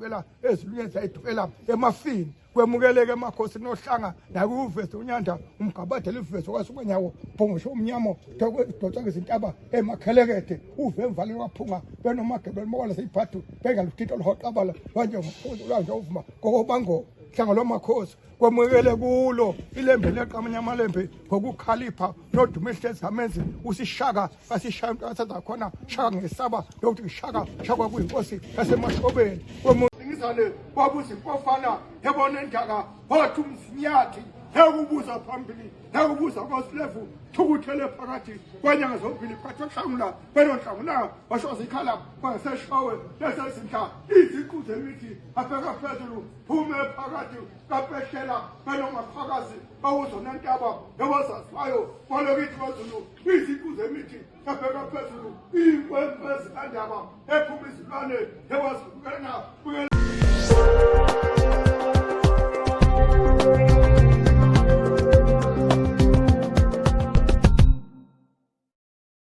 zayidwebela ezulwini, zayidwebela emafini. Kwemukeleke emakhosi nohlanga nakuveze unyanda umgabadela uveze kwasukanyawo bhongosho umnyamo dotsa izintaba emakhelekethe uve emvaleni waphunga benomagebeni mokala seyiphathu bengaluthinta oluhoqabala lwanje ngophuzu lwanje uvuma kokobango hlanga lwamakhosi. Kwemukele kulo ilembe leqamanye amalembe ngokukhalipha nodumo ehlezi amenzi usishaka asishaya umntu athatha khona shaka ngesaba lokuthi shaka shaka kuyinkosi yasemashobeni. Kwemuzingizane wabuza impofana yabona endaka wathi umzinyathi yakubuza phambili yakubuza kosilevu thukuthele phakathi kwenyanga zombili phakathi ohlangula benonhlangula washo zikhala kwangeseshowe lesezinhla iziqu zemithi abheka phezulu phume phakathi kapehlela benomaphakazi bawuzona ntaba yabazaziwayo kwalokithi kwazulu iziqu zemithi abheka phezulu iy'nkwenkwezi kandaba ephuma izilwane yabazibukela.